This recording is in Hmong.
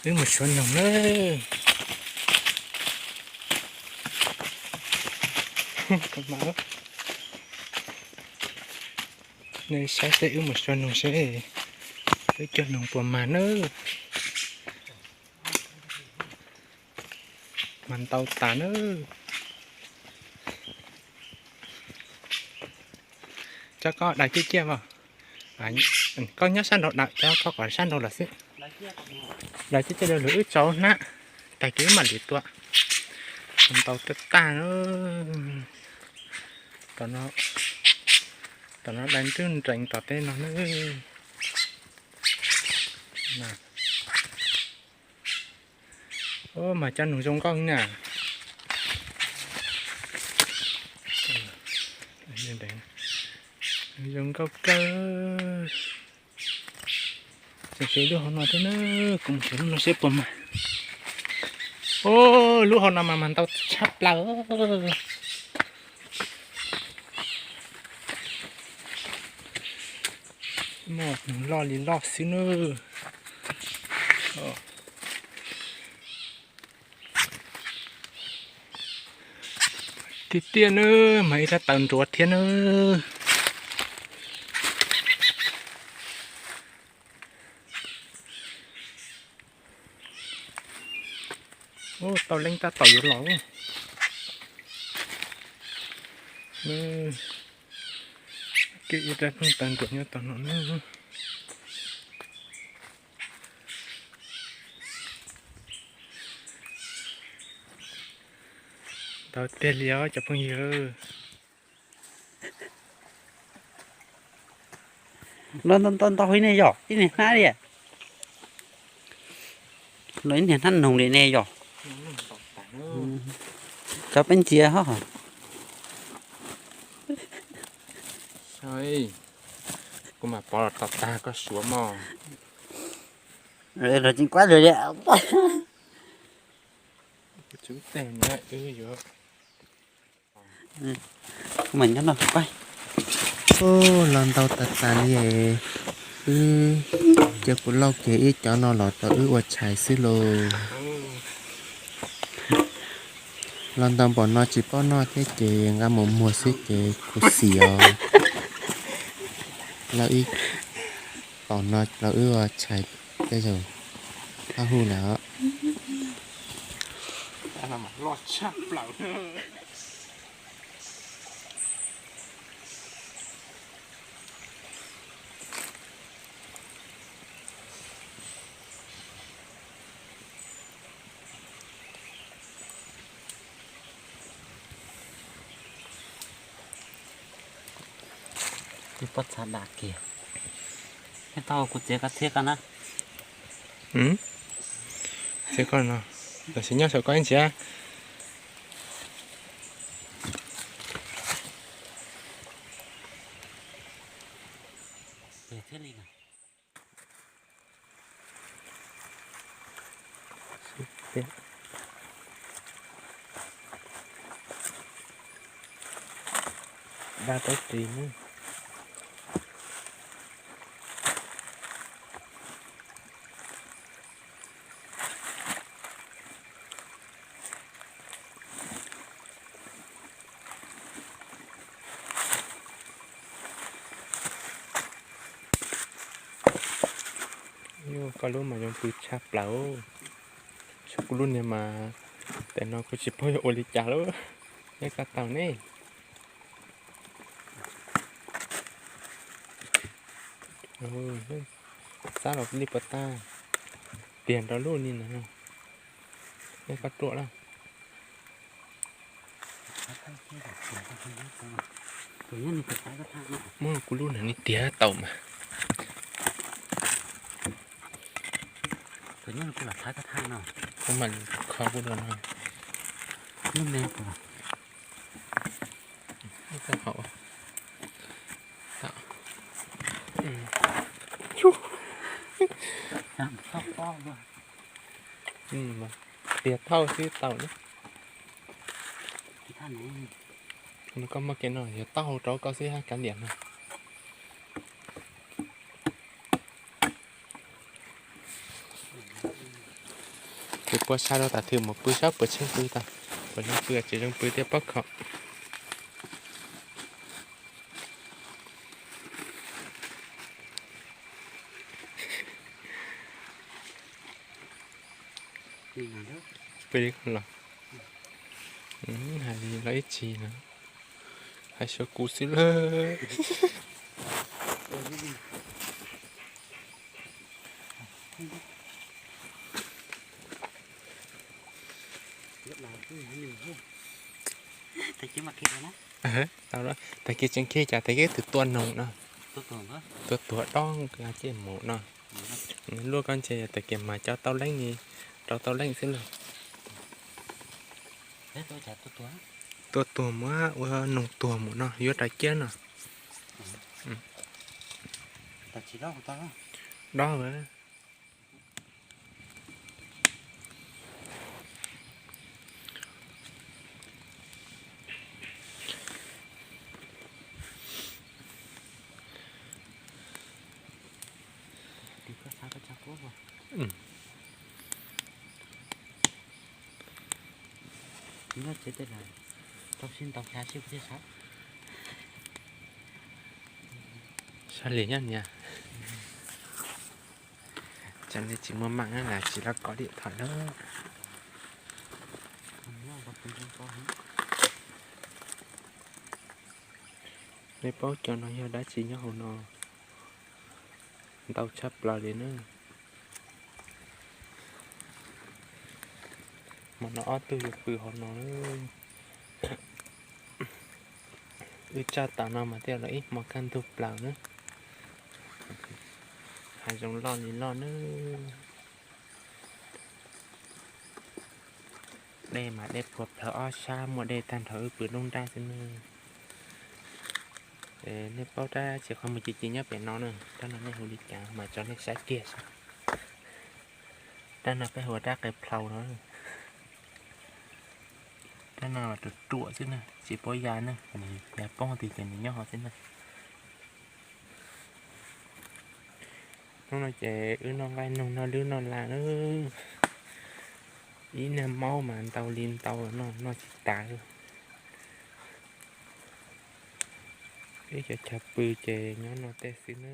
Wb mus suav noog na. Nej saib seb wb mus suav noog seb wb cog noog puas mag na. Mag ntau tas na. Cov koj daws ciaj ciaj os. Koj nyob sab nraud daws, cov koj kom sab nraud lawm xwb. Daws ciaj ciaj, lwm lwm wb tso hnab, tag kis wb mam li tua. Ntau tag tag. Tom no daws nrwg nrees tom tej no na. Mas cov noog zoo nkauj na. Zoo nkauj kawg. Tseem tshuav lub hauv no thiab na, kuv mus xyuas lub no seb puas mag. Lub hauv no mas mag ntau tshaj plaws. Muaj noog loj li loj xwb na. Tiag tiag na, mas ib rab taws nruav thiab na. Tau leej tab tom yuav los. Ib rab pheej taws nruav nyob tom no na. Ntau tiag li os cov phooj ywg. Los ntau ntau ntau ib niag yog ib niag hnab li. Los ib niag hnab noog li ne yog. Cov peb ntxias ho. Kuv mam pov los tom tag koj suav mog. Los tseem kuab lawm li. Los ntau tas tas li. Wb, cov kuv lauj kiag ib cov no los rau wb ua tshais xwb lauj. Los ntau npaum no tsis paub noj thiab ces nqa mus muag xwb ces khuv xim os. Lauj ib tom no los wb ua tshais tej zaum hab hu lawm os. Pob txha dam kiag. Tau kuv txiav koj txhiab koj na. Txiav koj no, tam sim nyob saum koj ib ntsia. Da tau ris na. Koj lub mas zoo pw tshaj plaws. Tshuav kuv lub niag mas, tes no kuv tsis paub yuav ua li cas lawm. Neb koj tau ne. Xab los li puas tag, tiag nrov lub ni no. Neb koj ruam lawm. Muab kuv lub niag ni tiag tau mas. Kuv mam kho kuv dua no. Tiag thauj xwb tau na. Koj muaj kev no yog taub hau rau koj xwb hab kav liam no. Pw puab sab rau tas thwm mus pw sab puas tsheej pw tas, puas zoo pw tsis zoo pw thiab pob kho. Pw li los, hais li los ib tsis no, hais xyuas kuv xwb lawm. Tag kis tseem khib cas tag kis twb tua noog no, tua tua dob ces mus no. Luaj koj ntse tag kis mas cov tau leej, rau tau leej xwb lawm. Tua tuag mus ua noog tuag mus no yuav ras ciab no. Dob. Sab li nyob niam. Tseem li tsis muaj mam na las tsis los kov diam tham lawm. Nej paub cov no yog dab tsi nyob hauv no, ntau tshaj plaws li na. Hmo no ob tug yuav pw hauv no. Wb tsaj tas no mas thiaj los ib hmo kaj ntug plaws na. Hav zoov loj li loj na. Dej mas dej puag plawg ob sab, muaj dej tag nrho, wb pw nruab nrab xwb na. Nej paub rab txiv qhov muag ci ci nyob pem no na, rab no nej hu li cas mas tso nej saib kiag saib. Rab no peb hu ua rab qe plhau no. Rab no ruam ruam xwb na, tsis paub ya na, ya poob tiag ces nws nyob hauv xwb na. Hnub no ces wb noj nqaij noog noj lwb noj lag na. Ib niag maub mas ntau li ntau no noj tsis tas li. Wb cov chaw pw ces nyob no tej xwb na.